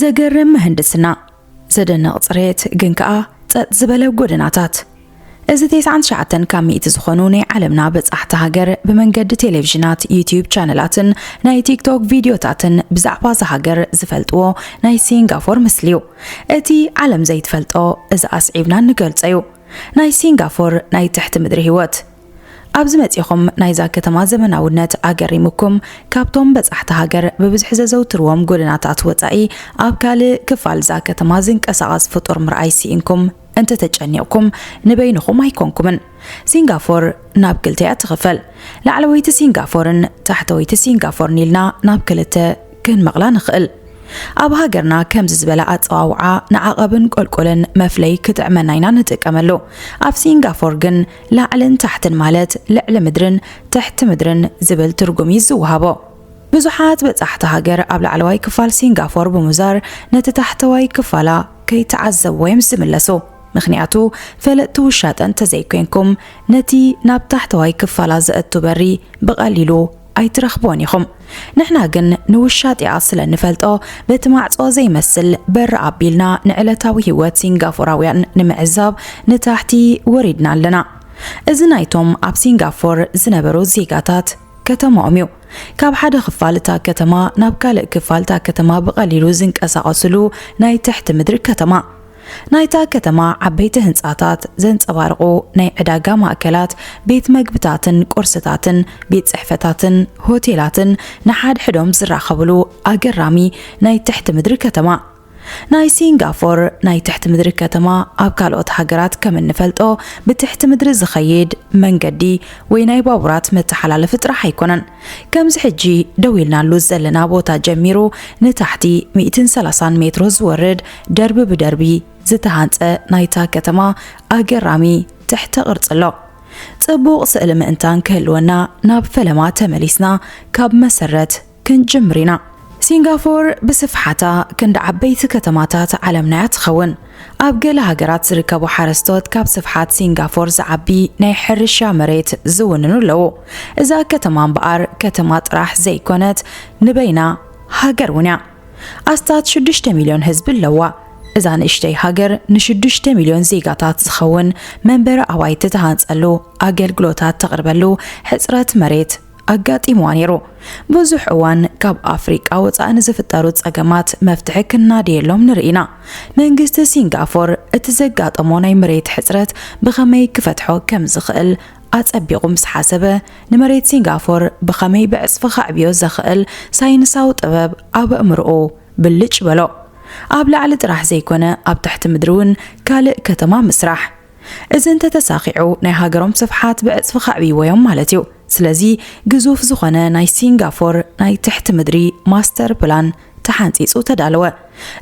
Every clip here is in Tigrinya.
ዘገርም ምህንድስና፣ ዘደንቕ ጽሬት፣ ግን ከኣ ጸጥ ዝበለ ጎደናታት። እዚ ተስዓን ትሽዓተን ካብ ሚእቲ ዝኾኑ ናይ ዓለምና በጻሕቲ ሃገር ብመንገዲ ቴሌቪዥናት፣ ዩትዩብ ቻነላትን ናይ ቲክቶክ ቪድዮታትን ብዛዕባ እዛ ሃገር ዝፈልጥዎ ናይ ሲንጋፎር ምስሊ'ዩ። እቲ ዓለም ዘይትፈልጦ እዚ ኣስዒብና ንገልጾ'ዩ። ናይ ሲንጋፎር ናይ ትሕቲ ምድሪ ህይወት። ኣብዚ መጺኹም ናይዛ ከተማ ዘመናውነት ኣገሪሙኩም፣ ካብቶም በጻሕቲ ሃገር ብብዝሒ ዘዘውትርዎም ጎደናታት ወጻኢ ኣብ ካልእ ክፋል እዛ ከተማ ዝንቀሳቐስ ፍጡር ምርኣይ ስኢንኩም እንተተጨኒቕኩም ንበይንኹም ኣይኮንኩምን። ሲንጋፎር ናብ ክልተ እያ ትኽፈል። ላዕለወይቲ ሲንጋፎርን ታሕተወይቲ ሲንጋፎርን ኢልና ናብ ክልተ ክንመቕላ ንኽእል። ኣብ ሃገርና ከምዚ ዝበለ ኣጸዋውዓ ንዓቐብን ቁልቁልን መፍለይ ክጥዕመና ኢና ንጥቀመሉ። ኣብ ሲንጋፎር ግን ላዕልን ታሕትን ማለት ልዕሊ ምድርን ትሕቲ ምድርን ዝብል ትርጉም እዩ ዝወሃቦ። ብዙሓት በጻሕቲ ሃገር ኣብ ላዕለዋይ ክፋል ሲንጋፎር ብምዛር ነቲ ታሕተዋይ ክፋላ ከይተዓዘብዎ እዮም ዝምለሱ። ምኽንያቱ ፈለጥቲ ውሻጠ እንተዘይኮይንኩም ነቲ ናብ ታሕተዋይ ክፋላ ዘእቱ በሪ ብቐሊሉ ኣይትረኽብዎን ኢኹም። ንሕና ግን ንውሻጢኣ ስለ ንፈልጦ በቲ ማዕጾ ዘይመስል በሪ ኣቢልና ንዕለታዊ ህይወት ሲንጋፎራውያን ንምዕዛብ ንታሕቲ ወሪድና ኣለና። እዚ ናይቶም ኣብ ሲንጋፎር ዝነበሩ ዜጋታት ከተማኦም እዩ። ካብ ሓደ ክፋል እታ ከተማ ናብ ካልእ ክፋል እታ ከተማ ብቐሊሉ ዝንቀሳቐስሉ ናይ ትሕቲ ምድሪ ከተማ። ናይታ ከተማ ዓበይቲ ህንጻታት ዘንጸባርቑ ናይ ዕዳጋ ማእከላት፣ ቤት መግብታትን ቁርስታትን፣ ቤት ጽሕፈታትን ሆቴላትን ንሓድሕዶም ዝራኸብሉ ኣገራሚ ናይ ትሕቲ ምድሪ ከተማ። ናይ ሲንጋፎር ናይ ትሕቲ ምድሪ ከተማ ኣብ ካልኦት ሃገራት ከም እንፈልጦ ብትሕቲ ምድሪ ዝኸይድ መንገዲ ወይ ናይ ባቡራት መተሓላለፊ ጥራሕ ኣይኮነን። ከምዚ ሕጂ ደው ኢልናሉ ዘለና ቦታ ጀሚሩ ንታሕቲ ሚእትን ሰላሳን ሜትሮ ዝወርድ ደርቢ ብደርቢ ዝተሃንጸ ናይታ ከተማ ኣገራሚ ትሕተ ቅርጺ ኣሎ። ጽቡቕ ስእሊ ምእንታን ክህልወና ናብ ፈለማ ተመሊስና ካብ መሰረት ክንጅምር ኢና። ሲንጋፎር ብስፍሓታ ክንዲ ዓበይቲ ከተማታት ዓለምና እያ ትኸውን። ኣብ ገለ ሃገራት ዝርከቡ ሓረስቶት ካብ ስፍሓት ሲንጋፎር ዝዓቢ ናይ ሕርሻ መሬት ዝውንኑ ኣለዉ። እዛ ከተማ እምበኣር ከተማ ጥራሕ ዘይኮነት፣ ንበይና ሃገር እውን እያ። ኣስታት ሽዱሽተ ሚልዮን ህዝቢ ኣለዋ። እዛ ንእሽተይ ሃገር ንሽዱሽተ ሚልዮን ዜጋታት ዝኸውን መንበሪ ኣባይቲ ትሃንጸሉ፣ ኣገልግሎታት ተቕርበሉ ሕጽረት መሬት ኣጋጢምዋ ነይሩ። ብዙሕ እዋን ካብ ኣፍሪቃ ወጻኢ ንዝፍጠሩ ጸገማት መፍትሒ ክናደየሎም ንርኢ ኢና። መንግስቲ ሲንጋፎር እቲ ዘጋጠሞ ናይ መሬት ሕጽረት ብኸመይ ክፈትሖ ከም ዝኽእል ኣጸቢቑ ምስ ሓሰበ፣ ንመሬት ሲንጋፎር ብኸመይ ብዕጽፊ ከዕብዮ ዘኽእል ሳይንሳዊ ጥበብ ኣብ ኣእምሮኡ ብልጭ በሎ። ኣብ ላዕሊ ጥራሕ ዘይኮነ፣ ኣብ ትሕቲ ምድሪ እውን ካልእ ከተማ ምስራሕ። እዚ እንተተሳኺዑ፣ ናይ ሃገሮም ስፍሓት ብዕጽፊ ከዕብይዎ እዮም ማለት እዩ። ስለዚ፣ ግዙፍ ዝኾነ ናይ ሲንጋፎር ናይ ትሕቲ ምድሪ ማስተር ፕላን ተሓንጺጹ ተዳለወ።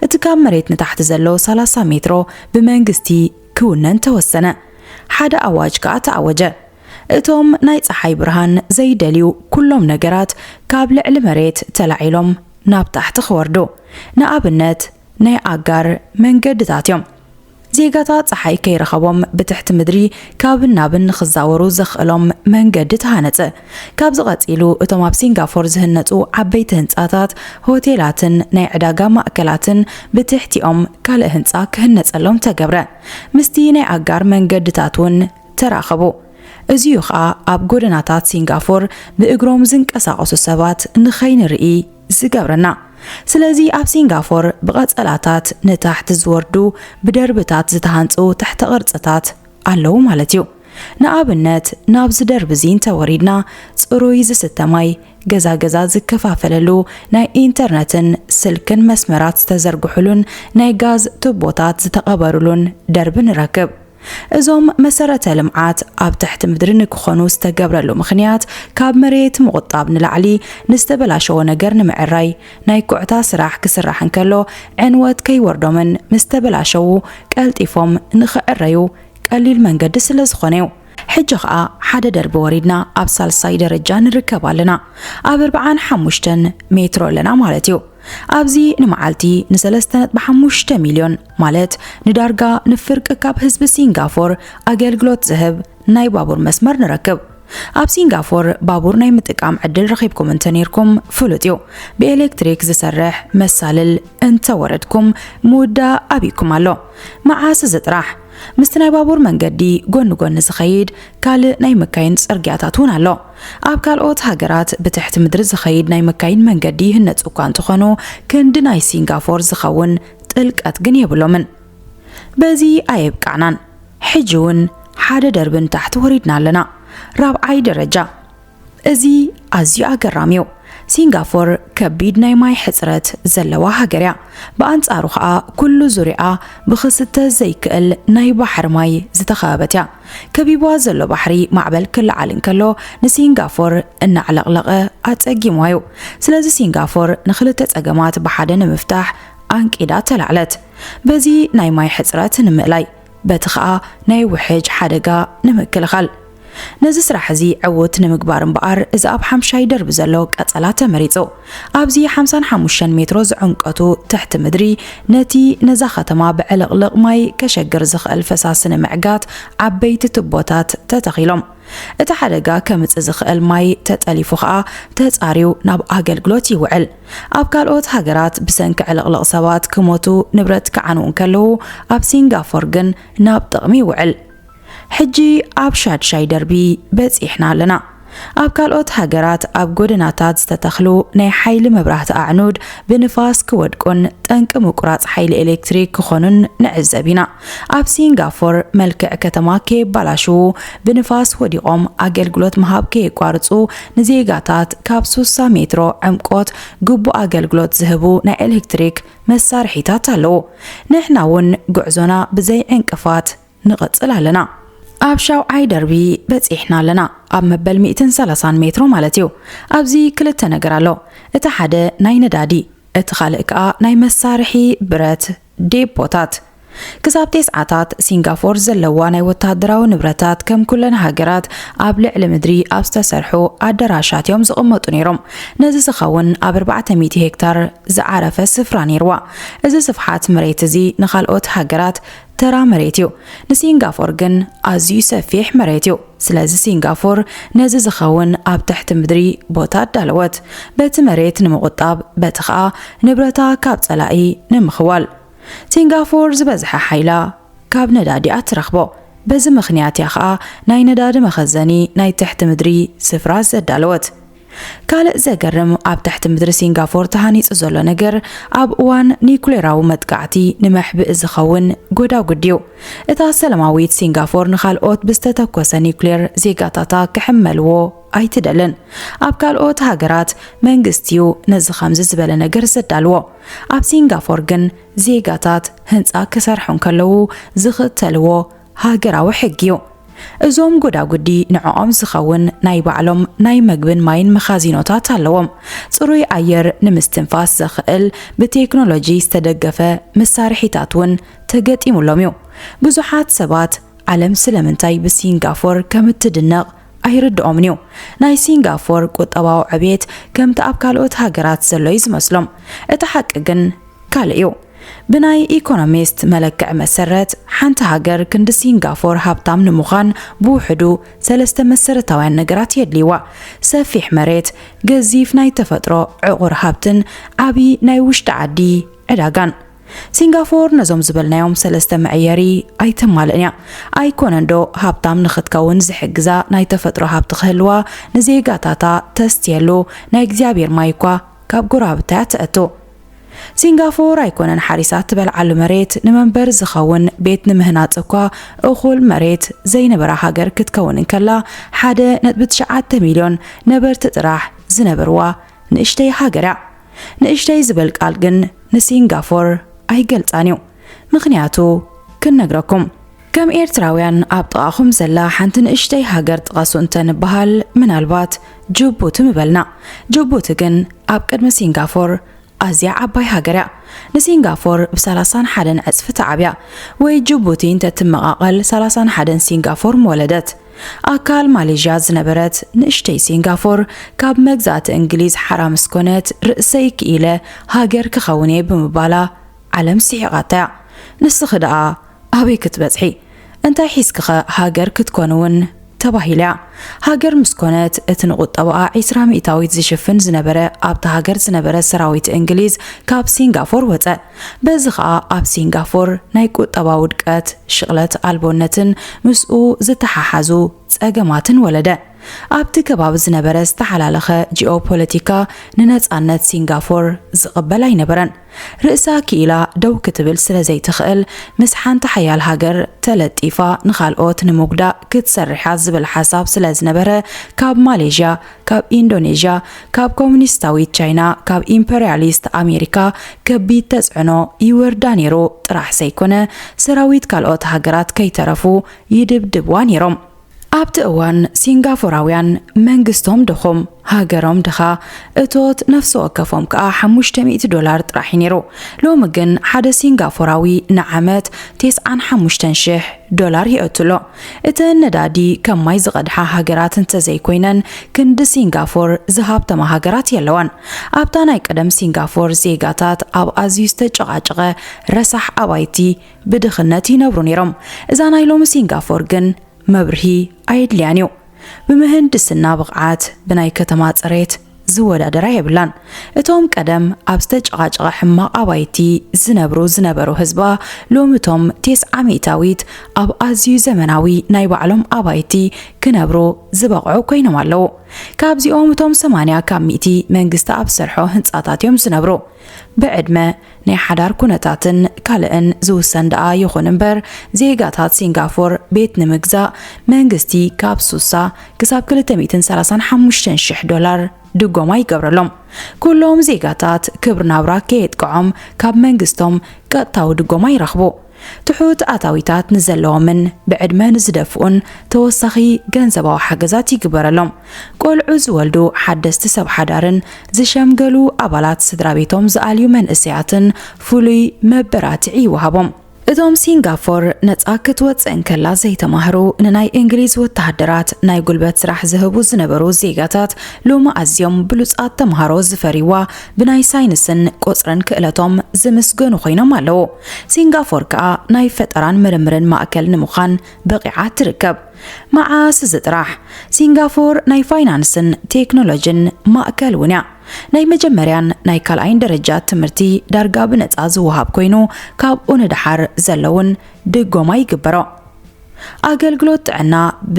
እቲ ካብ መሬት ንታሕቲ ዘሎ ሰላሳ ሜትሮ ብመንግስቲ ክውነን ተወሰነ። ሓደ ኣዋጅ ከኣ ተኣወጀ። እቶም ናይ ጸሓይ ብርሃን ዘይደልዩ ኩሎም ነገራት ካብ ልዕሊ መሬት ተላዒሎም ናብ ታሕቲ ክወርዱ፣ ንኣብነት ናይ ኣጋር መንገድታት እዮም። ዜጋታት ጸሓይ ከይረኸቦም ብትሕቲ ምድሪ ካብን ናብን ንኽዛወሩ ዘኽእሎም መንገዲ ተሃነጸ። ካብዚ ቀጺሉ እቶም ኣብ ሲንጋፎር ዝህነጹ ዓበይቲ ህንጻታት፣ ሆቴላትን ናይ ዕዳጋ ማእከላትን ብትሕቲኦም ካልእ ህንጻ ክህነጸሎም ተገብረ። ምስቲ ናይ ኣጋር መንገድታት እውን ተራኸቡ። እዚ'ዩ ኸኣ ኣብ ጎደናታት ሲንጋፎር ብእግሮም ዝንቀሳቐሱ ሰባት ንኸይንርኢ ዝገብረና። ስለዚ ኣብ ሲንጋፎር ብቐጸላታት ንታሕቲ ዝወርዱ ብደርብታት ዝተሃንጹ ትሕተ ቅርጽታት ኣለዉ ማለት እዩ። ንኣብነት ናብዚ ደርቢ እዚ እንተወሪድና ጽሩይ ዝስተ ማይ፣ ገዛ ገዛ ዝከፋፈለሉ ናይ ኢንተርነትን ስልክን መስመራት ዝተዘርግሑሉን ናይ ጋዝ ቱቦታት ዝተቐበሩሉን ደርቢ ንረክብ። እዞም መሰረተ ልምዓት ኣብ ትሕቲ ምድሪ ንክኾኑ ዝተገብረሉ ምኽንያት ካብ መሬት ምቑጣብ ንላዕሊ ንዝተበላሸወ ነገር ንምዕራይ ናይ ኩዕታ ስራሕ ክስራሕ እንከሎ ዕንወት ከይወርዶምን ምስ ተበላሸዉ ቀልጢፎም ንኽዕረዩ ቀሊል መንገዲ ስለ ዝኾነ እዩ። ሕጂ ኸኣ ሓደ ደርቢ ወሪድና ኣብ ሳልሳይ ደረጃ ንርከብ ኣለና። ኣብ ኣርብዓን ሓሙሽተን ሜትሮ ኣለና ማለት እዩ። ኣብዚ ንመዓልቲ ንሰለስተ ነጥቢ ሓሙሽተ ሚልዮን ማለት ንዳርጋ ንፍርቂ ካብ ህዝቢ ሲንጋፎር ኣገልግሎት ዝህብ ናይ ባቡር መስመር ንረክብ። ኣብ ሲንጋፎር ባቡር ናይ ምጥቃም ዕድል ረኺብኩም እንተነይርኩም ፍሉጥ እዩ። ብኤሌክትሪክ ዝሰርሕ መሳልል እንተወረድኩም ምውዳእ ኣቢኩም ኣሎ። መዓስ እዚ ጥራሕ? ምስቲ ናይ ባቡር መንገዲ ጎኒ ጎኒ ዝኸይድ ካልእ ናይ መካይን ጽርግያታት እውን ኣሎ። ኣብ ካልኦት ሃገራት ብትሕቲ ምድሪ ዝኸይድ ናይ መካይን መንገዲ ይህነጹ እኳ እንተኾኑ፣ ክንዲ ናይ ሲንጋፎር ዝኸውን ጥልቀት ግን የብሎምን። በዚ ኣየብቃዕናን። ሕጂ እውን ሓደ ደርቢ ንታሕቲ ወሪድና ኣለና። ራብዓይ ደረጃ። እዚ ኣዝዩ ኣገራሚ እዩ። ሲንጋፎር ከቢድ ናይ ማይ ሕጽረት ዘለዋ ሃገር እያ። ብኣንጻሩ ኸኣ ኩሉ ዙርያኣ ብኽስተ ዘይክእል ናይ ባሕሪ ማይ ዝተኸበበት እያ። ከቢብዋ ዘሎ ባሕሪ ማዕበል ክለዓል እንከሎ ንሲንጋፎር እናዕለቕለቐ ኣጸጊምዋ እዩ። ስለዚ ሲንጋፎር ንኽልተ ጸገማት ብሓደ ንምፍታሕ ኣንቂዳ ተላዕለት። በዚ ናይ ማይ ሕጽረት ንምእላይ፣ በቲ ኸኣ ናይ ውሕጅ ሓደጋ ንምክልኻል። ነዚ ስራሕ እዚ ዕዉት ንምግባር እምበኣር፣ እዚ ኣብ ሓምሻይ ደርቢ ዘሎ ቀጸላ ተመሪጹ። ኣብዚ ሓምሳን ሓሙሽተን ሜትሮ ዝዕምቀቱ ትሕቲ ምድሪ፣ ነቲ ነዛ ከተማ ብዕልቕልቕ ማይ ከሸግር ዝኽእል ፈሳሲ ንምዕጋት ዓበይቲ ቱቦታት ተተኺሎም። እቲ ሓደጋ ከምጽእ ዝኽእል ማይ ተጠሊፉ ኸኣ ተጻርዩ ናብ ኣገልግሎት ይውዕል። ኣብ ካልኦት ሃገራት ብሰንኪ ዕልቕልቕ ሰባት ክሞቱ፣ ንብረት ክዓንዉ እንከለዉ፣ ኣብ ሲንጋፎር ግን ናብ ጥቕሚ ይውዕል። ሕጂ ኣብ ሻድሻይ ደርቢ በጺሕና ኣለና። ኣብ ካልኦት ሃገራት ኣብ ጎደናታት ዝተተኽሉ ናይ ሓይሊ መብራህቲ ኣዕኑድ ብንፋስ ክወድቁን ጠንቂ ምቁራጽ ሓይሊ ኤሌክትሪክ ክኾኑን ንዕዘብ ኢና። ኣብ ሲንጋፎር መልክዕ ከተማ ከየባላሽዉ፣ ብንፋስ ወዲቖም ኣገልግሎት ምሃብ ከየቋርጹ፣ ንዜጋታት ካብ ሱሳ ሜትሮ ዕምቆት ግቡእ ኣገልግሎት ዝህቡ ናይ ኤሌክትሪክ መሳርሒታት ኣለዉ። ንሕና እውን ጉዕዞና ብዘይ ዕንቅፋት ንቐጽል ኣለና። ኣብ ሻውዓይ ደርቢ በጺሕና ኣለና። ኣብ መበል ሚእትን ሰላሳን ሜትሮ ማለት እዩ። ኣብዚ ክልተ ነገር ኣሎ። እቲ ሓደ ናይ ነዳዲ፣ እቲ ካልእ ከኣ ናይ መሳርሒ ብረት ዴፖታት። ክሳብ ቴስዓታት ሲንጋፎር ዘለዋ ናይ ወተሃደራዊ ንብረታት ከም ኩለን ሃገራት ኣብ ልዕሊ ምድሪ ኣብ ዝተሰርሑ ኣደራሻት እዮም ዝቕመጡ ነይሮም። ነዚ ዝኸውን ኣብ ኣርባዕተ ሚእቲ ሄክታር ዝዓረፈ ስፍራ ነይርዋ። እዚ ስፍሓት መሬት እዚ ንኻልኦት ሃገራት ተራ መሬት እዩ። ንሲንጋፎር ግን ኣዝዩ ሰፊሕ መሬት እዩ። ስለዚ ሲንጋፎር ነዚ ዝኸውን ኣብ ትሕቲ ምድሪ ቦታ ኣዳለወት። በቲ መሬት ንምቑጣብ፣ በቲ ኸኣ ንብረታ ካብ ጸላኢ ንምኽዋል። ሲንጋፎር ዝበዝሐ ሓይላ ካብ ነዳዲኣ ትረኽቦ። በዚ ምኽንያት እያ ኸኣ ናይ ነዳዲ መኸዘኒ ናይ ትሕቲ ምድሪ ስፍራ ዘዳለወት። ካልእ ዘገርም፣ ኣብ ትሕቲ ምድሪ ሲንጋፎር ተሃኒጹ ዘሎ ነገር፣ ኣብ እዋን ኒኩሌራዊ መጥቃዕቲ ንመሕብኢ ዝኸውን ጎዳጉዲ እዩ። እታ ሰላማዊት ሲንጋፎር ንኻልኦት ብዝተተኮሰ ኒኩሌር ዜጋታታ ክሕመልዎ ኣይትደልን። ኣብ ካልኦት ሃገራት መንግስቲ እዩ ነዚ ከምዚ ዝበለ ነገር ዘዳልዎ። ኣብ ሲንጋፎር ግን ዜጋታት ህንጻ ክሰርሑ እንከለዉ ዝኽተልዎ ሃገራዊ ሕጊ እዩ። እዞም ጎዳጉዲ ንዕኦም ዝኸውን ናይ ባዕሎም ናይ መግብን ማይን መኻዚኖታት ኣለዎም። ጽሩይ ኣየር ንምስትንፋስ ዘኽእል ብቴክኖሎጂ ዝተደገፈ መሳርሒታት እውን ተገጢሙሎም እዩ። ብዙሓት ሰባት ዓለም ስለምንታይ ብሲንጋፎር ከም እትድነቕ ኣይርድኦምን እዩ። ናይ ሲንጋፎር ቁጠባዊ ዕብየት ከምቲ ኣብ ካልኦት ሃገራት ዘሎ እዩ ዝመስሎም። እቲ ሓቂ ግን ካልእ እዩ። ብናይ ኢኮኖሚስት መለክዒ መሰረት፣ ሓንቲ ሃገር ክንዲ ሲንጋፎር ሃብታም ንምዃን ብውሕዱ ሰለስተ መሰረታውያን ነገራት የድልይዋ። ሰፊሕ መሬት፣ ገዚፍ ናይ ተፈጥሮ ዕቑር ሃብትን ዓቢ ናይ ውሽጢ ዓዲ ዕዳጋን። ሲንጋፎር ነዞም ዝበልናዮም ሰለስተ መዐየሪ ኣይተማልእን እያ። ኣይኮነን ዶ ሃብታም ንኽትከውን ዝሕግዛ ናይ ተፈጥሮ ሃብቲ ክህልዋ፣ ንዜጋታታ ተስትየሉ ናይ እግዚኣብሔር ማይ እኳ ካብ ጎረባብታ እያ ትእቱ። ሲንጋፎር ኣይኮነን ሓሪሳ ትበልዓሉ መሬት፣ ንመንበሪ ዝኸውን ቤት ንምህናጽ እኳ እኹል መሬት ዘይነበራ ሃገር ክትከውን እንከላ፣ ሓደ ነጥቢ ትሽዓተ ሚልዮን ነበርቲ ጥራሕ ዝነበርዋ ንእሽተይ ሃገር እያ። ንእሽተይ ዝብል ቃል ግን ንሲንጋፎር ኣይገልጻን እዩ። ምኽንያቱ ክነግረኩም። ከም ኤርትራውያን ኣብ ጥቓኹም ዘላ ሓንቲ ንእሽተይ ሃገር ጥቐሱ እንተ ንበሃል፣ ምናልባት ጅቡቲ ምበልና። ጅቡቲ ግን ኣብ ቅድሚ ሲንጋፎር ኣዝያ ዓባይ ሃገር እያ። ንሲንጋፎር ብሰላሳን ሓደን ዕጽፊ ተዓብያ። ወይ ጅቡቲ እንተ ትመቓቐል ሰላሳን ሓደን ሲንጋፎር ምወለደት። ኣካል ማሌዥያ ዝነበረት ንእሽተይ ሲንጋፎር ካብ መግዛእቲ እንግሊዝ ሓራ ምስ ኮነት፣ ርእሰይ ክኢለ ሃገር ክኸውን እየ ብምባላ ዓለም ስሒቓታ እያ። ንስኺ ደኣ ኣበይ ክትበጽሒ? እንታይ ሒዝኪኸ ሃገር ክትኮኒ እውን ተባሂላ እያ። ሃገር ምስ ኮነት፣ እቲ ንቁጠባኣ ዒስራ ሚእታዊት ዝሽፍን ዝነበረ ኣብታ ሃገር ዝነበረ ሰራዊት እንግሊዝ ካብ ሲንጋፎር ወጸ። በዚ ኸኣ ኣብ ሲንጋፎር ናይ ቁጠባ ውድቀት፣ ሽቕለት ኣልቦነትን ምስኡ ዝተሓሓዙ ጸገማትን ወለደ። ኣብቲ ከባቢ ዝነበረ ዝተሓላለኸ ጂኦፖለቲካ ንነጻነት ሲንጋፎር ዝቕበል ኣይነበረን። ርእሳ ክኢላ ደው ክትብል ስለ ዘይትኽእል፣ ምስ ሓንቲ ሓያል ሃገር ተለጢፋ ንኻልኦት ንምጉዳእ ክትሰርሕ እያ ዝብል ሓሳብ ስለ ዝነበረ፣ ካብ ማሌዥያ፣ ካብ ኢንዶኔዥያ፣ ካብ ኮሙኒስታዊት ቻይና፣ ካብ ኢምፐርያሊስት ኣሜሪካ ከቢድ ተጽዕኖ ይወርዳ ነይሩ ጥራሕ ዘይኮነ፣ ሰራዊት ካልኦት ሃገራት ከይተረፉ ይድብድብዋ ነይሮም። ኣብቲ እዋን ሲንጋፎራውያን መንግስቶም ድኹም፣ ሃገሮም ድኻ፣ እቶት ነፍሲ ወከፎም ከኣ ሓሙሽተ ሚእቲ ዶላር ጥራሕ እዩ ነይሩ። ሎሚ ግን ሓደ ሲንጋፎራዊ ንዓመት ተስዓን ሓሙሽተን ሽሕ ዶላር የእቱ ኣሎ። እተን ነዳዲ ከም ማይ ዝቐድሓ ሃገራት እንተዘይኮይነን፣ ክንዲ ሲንጋፎር ዝሃብተማ ሃገራት የለዋን። ኣብታ ናይ ቀደም ሲንጋፎር ዜጋታት ኣብ ኣዝዩ ዝተጨቓጨቐ ረሳሕ ኣባይቲ ብድኽነት ይነብሩ ነይሮም። እዛ ናይ ሎሚ ሲንጋፎር ግን መብርሂ ኣየድልያን እዩ። ብምህንድስና ብቕዓት፣ ብናይ ከተማ ጽሬት ዝወዳደራ የብላን። እቶም ቀደም ኣብ ዝተጨቓጨቐ ሕማቕ ኣባይቲ ዝነብሩ ዝነበሩ ህዝባ፣ ሎሚ እቶም ተስዓ ሚእታዊት ኣብ ኣዝዩ ዘመናዊ ናይ ባዕሎም ኣባይቲ ክነብሩ ዝበቕዑ ኮይኖም ኣለዉ። ካብዚኦም እቶም ሰማንያ ካብ ሚእቲ መንግስቲ ኣብ ዝሰርሖ ህንጻታት እዮም ዝነብሩ። ብዕድመ፣ ናይ ሓዳር ኩነታትን ካልእን ዝውሰን ደኣ ይኹን እምበር፣ ዜጋታት ሲንጋፎር ቤት ንምግዛእ መንግስቲ ካብ ሱሳ ክሳብ ክልተ ሚእትን ሰላሳን ሓሙሽተን ሽሕ ዶላር ድጎማ ይገብረሎም። ኩሎም ዜጋታት ክብሪ ናብራ ከየጥቅዖም ካብ መንግስቶም ቀጥታዊ ድጎማ ይረኽቡ። ትሑት ኣታዊታት ንዘለዎምን ብዕድመ ንዝደፍኡን ተወሳኺ ገንዘባዊ ሓገዛት ይግበረሎም። ቆልዑ ዝወልዱ ሓደስቲ ሰብ ሓዳርን ዝሸምገሉ ኣባላት ስድራ ቤቶም ዝኣልዩ መንእሰያትን ፍሉይ መበራትዒ ይወሃቦም። እቶም ሲንጋፎር ነጻ ክትወጽእ እንከላ ዘይተማህሩ ንናይ እንግሊዝ ወተሃደራት ናይ ጉልበት ስራሕ ዝህቡ ዝነበሩ ዜጋታት ሎሚ ኣዝዮም ብሉጻት ተምሃሮ ዝፈርይዋ ብናይ ሳይንስን ቁጽርን ክእለቶም ዝምስገኑ ኮይኖም ኣለዉ። ሲንጋፎር ከኣ ናይ ፈጠራን ምርምርን ማእከል ንምዃን በቒዓ ትርከብ። መዓስ እዚ ጥራሕ፣ ሲንጋፎር ናይ ፋይናንስን ቴክኖሎጂን ማእከል እውን እያ። ናይ መጀመርያን ናይ ካልኣይን ደረጃ ትምህርቲ ዳርጋ ብነጻ ዝወሃብ ኮይኑ፣ ካብኡ ንደሓር ዘለውን ድጎማ ይግበሮ። ኣገልግሎት ጥዕና ብ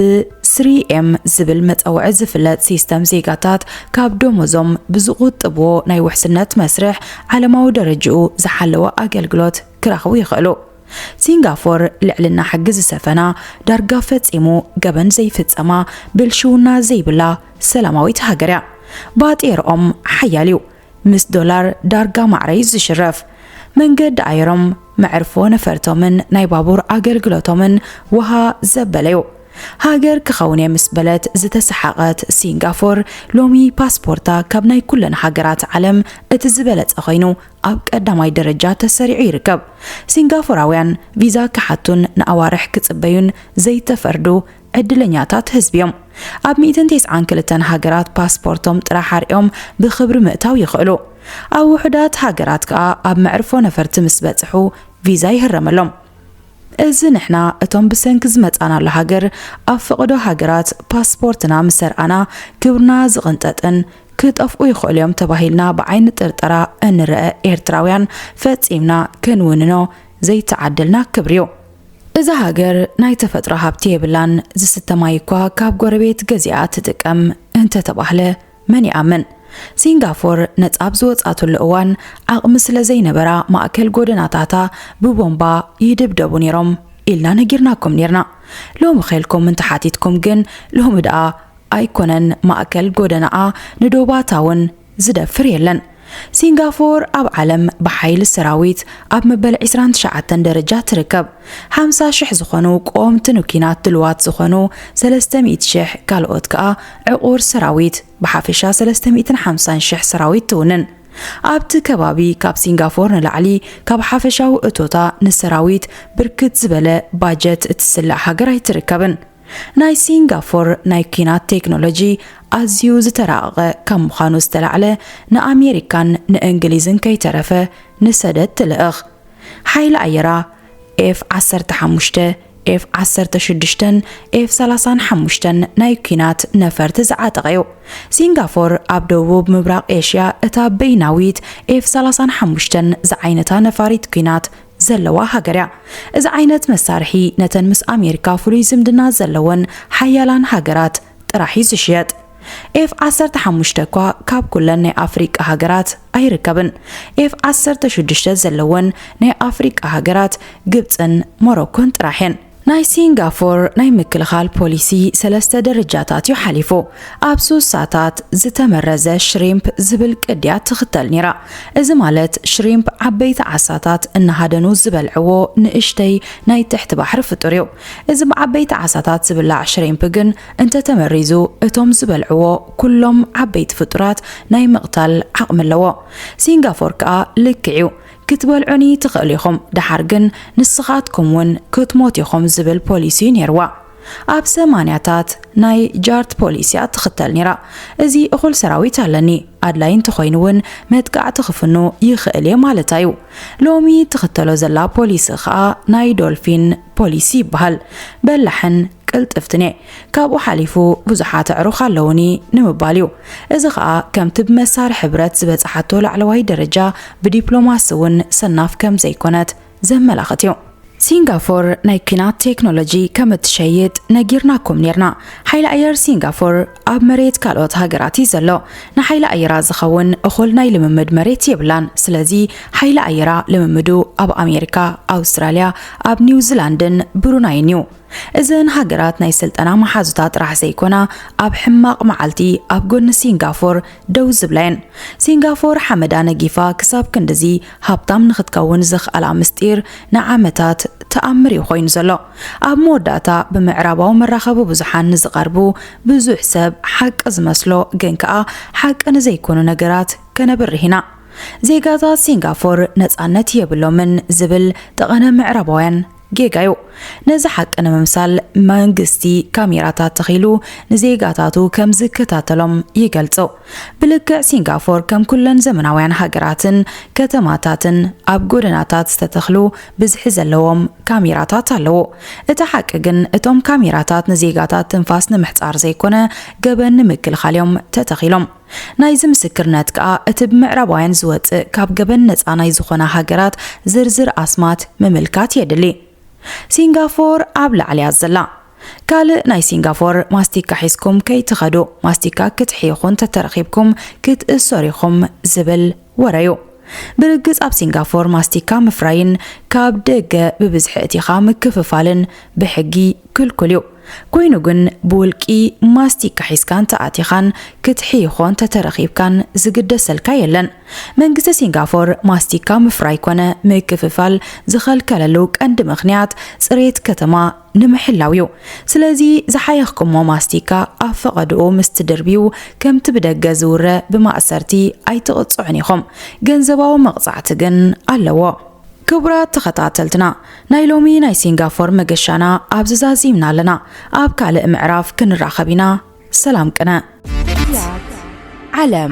ስሪ ኤም ዝብል መጸውዒ ዝፍለጥ ሲስተም ዜጋታት ካብ ደሞዞም ብዝቑጥብዎ ናይ ውሕስነት መስርሕ ዓለማዊ ደረጅኡ ዝሓለወ ኣገልግሎት ክረኽቡ ይኽእሉ። ሲንጋፎር ልዕልና ሕጊ ዝሰፈና፣ ዳርጋ ፈጺሙ ገበን ዘይፍጸማ፣ ብልሽውና ዘይብላ ሰላማዊት ሃገር እያ። ባጤርኦም ሓያል እዩ። ምስ ዶላር ዳርጋ ማዕረ እዩ ዝሽረፍ። መንገዲ ኣየሮም፣ መዕርፎ ነፈርቶምን ናይ ባቡር ኣገልግሎቶምን ውሃ ዘበለ እዩ። ሃገር ክኸውን እየ ምስ በለት ዝተሰሓቐት ሲንጋፎር፣ ሎሚ ፓስፖርታ ካብ ናይ ኩለን ሃገራት ዓለም እቲ ዝበለጸ ኮይኑ፣ ኣብ ቀዳማይ ደረጃ ተሰሪዑ ይርከብ። ሲንጋፎራውያን ቪዛ ክሓቱን ንኣዋርሕ ክጽበዩን ዘይተፈርዱ ዕድለኛታት ህዝቢ እዮም። ኣብ ሚእትን ተስዓን ክልተን ሃገራት ፓስፖርቶም ጥራሕ ኣርዮም ብኽብሪ ምእታው ይኽእሉ። ኣብ ውሑዳት ሃገራት ከኣ ኣብ መዕርፎ ነፈርቲ ምስ በጽሑ ቪዛ ይህረመሎም። እዚ ንሕና እቶም ብሰንኪ ዝመጻናሉ ሃገር ኣብ ፈቐዶ ሃገራት ፓስፖርትና ምስ ኣርኣና ክብርና ዝቕንጠጥን ክጠፍኡ ይኽእሉ እዮም ተባሂልና ብዓይኒ ጥርጠራ እንረአ ኤርትራውያን ፈጺምና ክንውንኖ ዘይተዓደልና ክብሪ እዩ። እዛ ሃገር ናይ ተፈጥሮ ሃብቲ የብላን፣ ዝስተ ማይ እኳ ካብ ጎረቤት ገዚኣ ትጥቀም እንተተባህለ መን ይኣምን? ሲንጋፎር ነጻ ኣብ ዝወጻትሉ እዋን ዓቕሚ ስለ ዘይነበራ ማእከል ጎደናታታ ብቦምባ ይድብደቡ ነይሮም ኢልና ነጊርናኩም ነይርና። ሎሚ ኸልኩም እንተሓቲትኩም ግን ሎሚ ደኣ ኣይኮነን ማእከል ጎደናኣ ንዶባታ እውን ዝደፍር የለን። ሲንጋፎር ኣብ ዓለም ብሓይሊ ሰራዊት ኣብ መበል ዕስራን ትሽዓተን ደረጃ ትርከብ። ሓምሳ ሽሕ ዝኾኑ ቀወምቲ ንኲናት ድልዋት ዝኾኑ ሰለስተ ሚእቲ ሽሕ ካልኦት ከኣ ዕቑር ሰራዊት ብሓፈሻ ሰለስተ ሚእትን ሓምሳን ሽሕ ሰራዊት ትውንን። ኣብቲ ከባቢ ካብ ሲንጋፎር ንላዕሊ ካብ ሓፈሻዊ እቶታ ንሰራዊት ብርክት ዝበለ ባጀት እትስላዕ ሃገር ኣይትርከብን። ናይ ሲንጋፎር ናይ ኲናት ቴክኖሎጂ ኣዝዩ ዝተራቐቐ ካብ ምዃኑ ዝተላዕለ ንኣሜሪካን ንእንግሊዝን ከይተረፈ ንሰደድ ትልእኽ። ሓይሊ ኣየራ ኤፍ ዓሰርተ ሓሙሽተ ኤፍ ዓሰርተ ሽዱሽተን ኤፍ ሰላሳን ሓሙሽተን ናይ ኲናት ነፈርቲ ዝዓጠቐ እዩ። ሲንጋፎር ኣብ ደቡብ ምብራቕ ኤሽያ እታ በይናዊት ኤፍ ሰላሳን ሓሙሽተን ዝዓይነታ ነፋሪት ኲናት ዘለዋ ሃገር እያ። እዚ ዓይነት መሳርሒ ነተን ምስ ኣሜሪካ ፍሉይ ዝምድና ዘለወን ሓያላን ሃገራት ጥራሕ እዩ ዝሽየጥ። ኤፍ ዓሰርተ ሓሙሽተ እኳ ካብ ኩለን ናይ ኣፍሪቃ ሃገራት ኣይርከብን። ኤፍ ዓሰርተ ሽዱሽተ ዘለወን ናይ ኣፍሪቃ ሃገራት ግብፅን ሞሮኮን ጥራሕ እየን። ናይ ሲንጋፎር ናይ ምክልኻል ፖሊሲ ሰለስተ ደረጃታት እዩ ሓሊፉ። ኣብ ሱሳታት ዝተመረዘ ሽሪምፕ ዝብል ቅድያ ትኽተል ነይራ። እዚ ማለት ሽሪምፕ ዓበይቲ ዓሳታት እናሃደኑ ዝበልዕዎ ንእሽተይ ናይ ትሕቲ ባሕሪ ፍጡር እዩ። እዚ ብዓበይቲ ዓሳታት ዝብላዕ ሽሪምፕ ግን እንተተመሪዙ እቶም ዝበልዕዎ ኩሎም ዓበይቲ ፍጡራት ናይ ምቕታል ዓቕሚ ኣለዎ። ሲንጋፎር ከኣ ልክዕ እዩ። ክትበልዑኒ ትኽእሉ ኢኹም፣ ደሓር ግን ንስኻትኩም እውን ክትሞቱ ኢኹም ዝብል ፖሊሲ ነይርዋ። ኣብ ሰማንያታት ናይ ጃርት ፖሊሲ እያ ትኽተል ነይራ። እዚ እኹል ሰራዊት ኣለኒ፣ ኣድላይ እንተኾይኑ እውን መጥቃዕቲ ክፍኑ ይኽእል እየ ማለታ እዩ። ሎሚ ትኽተሎ ዘላ ፖሊሲ ኸኣ ናይ ዶልፊን ፖሊሲ ይበሃል። በላሕን ቅልጥፍትን እየ። ካብኡ ሓሊፉ ብዙሓት ኣዕሩኽ ኣለውኒ ንምባል እዩ። እዚ ኸኣ ከምቲ ብመሳርሒ ብረት ዝበጽሓቶ ላዕለዋይ ደረጃ ብዲፕሎማሲ እውን ሰናፍ ከም ዘይኮነት ዘመላኽት እዩ። ሲንጋፎር ናይ ኲናት ቴክኖሎጂ ከም እትሸይጥ ነጊርናኩም ኔርና። ሓይሊ ኣየር ሲንጋፎር ኣብ መሬት ካልኦት ሃገራት እዩ ዘሎ። ንሓይሊ ኣየራ ዝኸውን እኹል ናይ ልምምድ መሬት የብላን። ስለዚ ሓይሊ ኣየራ ልምምዱ ኣብ ኣሜሪካ፣ ኣውስትራልያ፣ ኣብ ኒውዚላንድን ብሩናይን እዩ። እዘን ሃገራት ናይ ስልጠና መሓዙታ ጥራሕ ዘይኮና፣ ኣብ ሕማቕ መዓልቲ ኣብ ጎኒ ሲንጋፎር ደው ዝብላ እየን። ሲንጋፎር ሓመዳ ነጊፋ ክሳብ ክንድዚ ሃብታም ንኽትከውን ዘኽኣላ ምስጢር ንዓመታት ተኣምር እዩ ኮይኑ ዘሎ። ኣብ መወዳእታ ብምዕራባዊ መራኸቢ ብዙሓን ንዝቐርቡ ብዙሕ ሰብ ሓቂ ዝመስሎ ግን ከኣ ሓቂ ንዘይኮኑ ነገራት ከነብርህ ኢና። ዜጋታት ሲንጋፎር ነጻነት የብሎምን ዝብል ጠቐነ ምዕራባውያን ጌጋ እዩ። ነዚ ሓቂ ንምምሳል መንግስቲ ካሜራታት ተኺሉ ንዜጋታቱ ከም ዝከታተሎም ይገልጾ። ብልክዕ ሲንጋፎር ከም ኩለን ዘመናውያን ሃገራትን ከተማታትን ኣብ ጎደናታት ዝተተኽሉ ብዝሒ ዘለዎም ካሜራታት ኣለዎ። እቲ ሓቂ ግን እቶም ካሜራታት ንዜጋታት ትንፋስ ንምሕጻር ዘይኮነ ገበን ንምክልኻል እዮም ተተኺሎም። ናይዚ ምስክርነት ከኣ እቲ ብምዕራባውያን ዝወጽእ ካብ ገበን ነጻ ናይ ዝኾና ሃገራት ዝርዝር ኣስማት ምምልካት የድሊ። ሲንጋፎር ኣብ ላዕሊ እያ ዘላ። ካልእ ናይ ሲንጋፎር ማስቲካ ሒዝኩም ከይትኸዱ። ማስቲካ ክትሕይኹ እንተተረኺብኩም ክትእሰሩ ኢኹም ዝብል ወረ እዩ። ብርግጽ ኣብ ሲንጋፎር ማስቲካ ምፍራይን ካብ ደገ ብብዝሒ እቲኻ ምክፍፋልን ብሕጊ ክልኩል እዩ። ኮይኑ ግን ብውልቂ ማስቲካ ሒዝካ እንተኣቲኻን ክትሕይኾ እንተተረኺብካን ዝግደሰልካ የለን። መንግስቲ ሲንጋፎር ማስቲካ ምፍራይ ኮነ ምክፍፋል ዝኸልከለሉ ቀንዲ ምኽንያት ጽሬት ከተማ ንምሕላው እዩ። ስለዚ ዝሓየኽኩሞ ማስቲካ ኣብ ፈቐድኡ ምስ ትድርብዩ ከምቲ ብደገ ዝውረ ብማእሰርቲ ኣይትቕጽዑን ኢኹም። ገንዘባዊ መቕጻዕቲ ግን ኣለዎ። ክቡራት ተኸታተልትና፣ ናይ ሎሚ ናይ ሲንጋፎር መገሻና ኣብዚ ዛዚምና ኣለና። ኣብ ካልእ ምዕራፍ ክንራኸብ ኢና። ሰላም ቅነ። ዓለም።